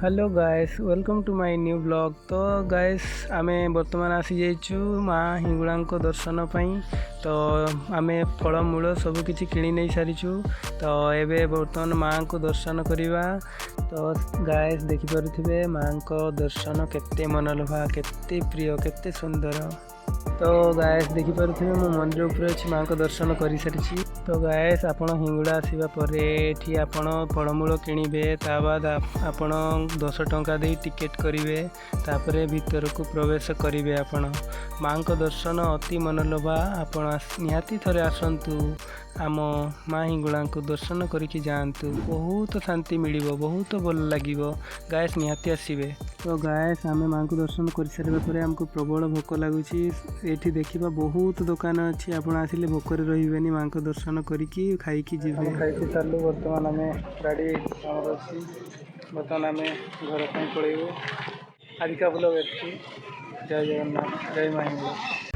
Hello guys, welcome to my new vlog. ତ ଗାଏସ୍, ଆମେ ବର୍ତ୍ତମାନ ଆସିଯାଇଛୁ ମା ହିଙ୍ଗୁଳାଙ୍କ ଦର୍ଶନ ପାଇଁ। ତ ଆମେ ଫଳମୂଳ ସବୁ କିଛି କିଣି ନେଇ ସାରିଛୁ। ତ ଏବେ ବର୍ତ୍ତମାନ ମାଆଙ୍କୁ ଦର୍ଶନ କରିବା। ତ ଗାଏସ୍, ଦେଖିପାରୁଥିବେ ମାଆଙ୍କ ଦର୍ଶନ କେତେ ମନଲୋଭା, କେତେ ପ୍ରିୟ, କେତେ ସୁନ୍ଦର। ତ ଗାଏସ୍, ଦେଖିପାରୁଥିବେ ମୁଁ ମନ୍ଦିର ଉପରେ ଅଛି, ମାଆଙ୍କ ଦର୍ଶନ କରିସାରିଛି। ତ ଗାଏସ୍, ଆପଣ ହିଙ୍ଗୁଳା ଆସିବା ପରେ ଏଠି ଆପଣ ଫଳମୂଳ କିଣିବେ। ତା ବାଦ ଆପଣ 10 ଟଙ୍କା ଦେଇ ଟିକେଟ୍ କରିବେ, ତାପରେ ଭିତରକୁ ପ୍ରବେଶ କରିବେ ଆପଣ। ମାଆଙ୍କ ଦର୍ଶନ ଅତି ମନଲୋଭା। ଆପଣ ନିହାତି ଥରେ ଆସନ୍ତୁ, ଆମ ମା ହିଙ୍ଗୁଳାଙ୍କୁ ଦର୍ଶନ କରିକି ଯାଆନ୍ତୁ। ବହୁତ ଶାନ୍ତି ମିଳିବ, ବହୁତ ଭଲ ଲାଗିବ। ଗାଏସ୍, ନିହାତି ଆସିବେ। ତ ଗାଏସ୍, ଆମେ ମାଆଙ୍କୁ ଦର୍ଶନ କରିସାରିବା ପରେ ଆମକୁ ପ୍ରବଳ ଭୋକ ଲାଗୁଛି। ଏଠି ଦେଖିବା ବହୁତ ଦୋକାନ ଅଛି। ଆପଣ ଆସିଲେ ଭୋକରେ ରହିବେନି, ମାଆଙ୍କ ଦର୍ଶନ କରିକି ଖାଇକି ଯିବେ। ଖାଇକି ସାରିଲୁ। ବର୍ତ୍ତମାନ ଆମେ ଗାଡ଼ି ଆମର ଅଛି, ବର୍ତ୍ତମାନ ଆମେ ଘର ପାଇଁ ପଳେଇବୁ। ଆଜିକା ବ୍ଲଗ୍ ଏତିକି। ଜୟ ଜଗନ୍ନାଥ, ଜୟ ମା ହିଙ୍ଗୁଳା।